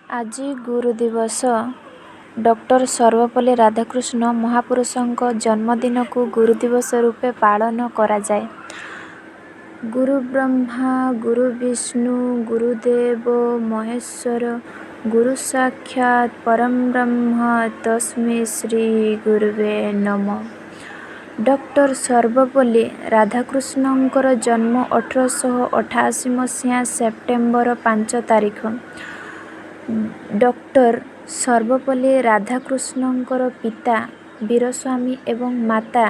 ଆଜି ଗୁରୁ ଦିବସ। ଡକ୍ଟର ସର୍ବପଲ୍ଲୀ ରାଧାକୃଷ୍ଣ ମହାପୁରୁଷଙ୍କ ଜନ୍ମଦିନକୁ ଗୁରୁ ଦିବସ ରୂପେ ପାଳନ କରାଯାଏ। ଗୁରୁ ବ୍ରହ୍ମା ଗୁରୁ ବିଷ୍ଣୁ ଗୁରୁଦେବ ମହେଶ୍ୱର, ଗୁରୁ ସାକ୍ଷାତ ପରଂବ୍ରହ୍ମ ତସ୍ମୈ ଶ୍ରୀ ଗୁରବେ ନମଃ। ଡକ୍ଟର ସର୍ବପଲ୍ଲୀ ରାଧାକୃଷ୍ଣଙ୍କର ଜନ୍ମ 1888 ମସିହା ସେପ୍ଟେମ୍ବର 5 ତାରିଖ। ଡକ୍ଟର ସର୍ବପଲ୍ଲୀ ରାଧାକୃଷ୍ଣଙ୍କର ପିତା ବୀରସ୍ୱାମୀ ଏବଂ ମାତା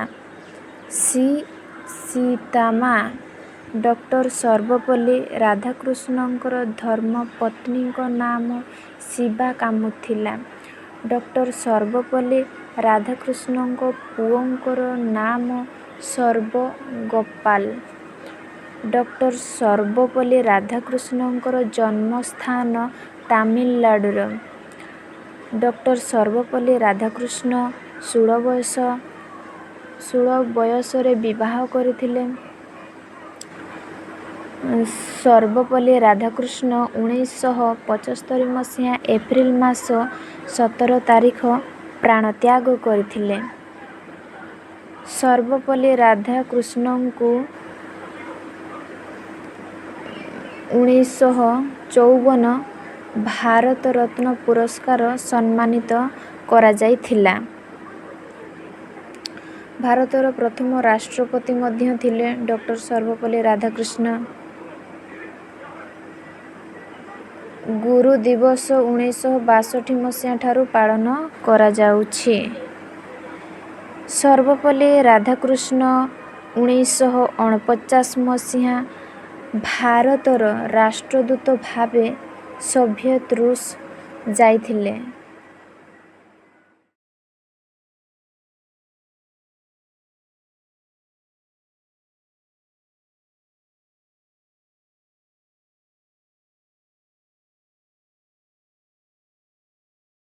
ସୀତାମ୍ମା। ଡକ୍ଟର ସର୍ବପଲ୍ଲୀ ରାଧାକୃଷ୍ଣଙ୍କର ଧର୍ମପତ୍ନୀଙ୍କ ନାମ ଶିବାକାମୁ ଥିଲା। ଡକ୍ଟର ସର୍ବପଲ୍ଲୀ ରାଧାକୃଷ୍ଣଙ୍କ ପୁଅଙ୍କର ନାମ ସର୍ବଗୋପାଲ। ଡକ୍ଟର ସର୍ବପଲ୍ଲୀ ରାଧାକୃଷ୍ଣଙ୍କର ଜନ୍ମସ୍ଥାନ ତାମିଲନାଡ଼ୁର। ଡକ୍ଟର ସର୍ବପଲ୍ଲୀ ରାଧାକୃଷ୍ଣ 16 ବୟସରେ ବିବାହ କରିଥିଲେ। ସର୍ବପଲ୍ଲୀ ରାଧାକୃଷ୍ଣ 1975 ମସିହା ଏପ୍ରିଲ ମାସ 17 ତାରିଖ ପ୍ରାଣତ୍ୟାଗ କରିଥିଲେ। ସର୍ବପଲ୍ଲୀ ରାଧାକୃଷ୍ଣଙ୍କୁ 1954 ଭାରତରତ୍ନ ପୁରସ୍କାର ସମ୍ମାନିତ କରାଯାଇଥିଲା। ଭାରତର ପ୍ରଥମ ରାଷ୍ଟ୍ରପତି ମଧ୍ୟ ଥିଲେ ଡକ୍ଟର ସର୍ବପଲ୍ଲୀ ରାଧାକୃଷ୍ଣ। ଗୁରୁ ଦିବସ 1962 ମସିହା ଠାରୁ ପାଳନ କରାଯାଉଛି। ସର୍ବପଲ୍ଲୀ ରାଧାକୃଷ୍ଣ 1949 ମସିହା ଭାରତର ରାଷ୍ଟ୍ରଦୂତ ଭାବେ ସୋଭିଏତ ରୁଷ ଯାଇଥିଲେ।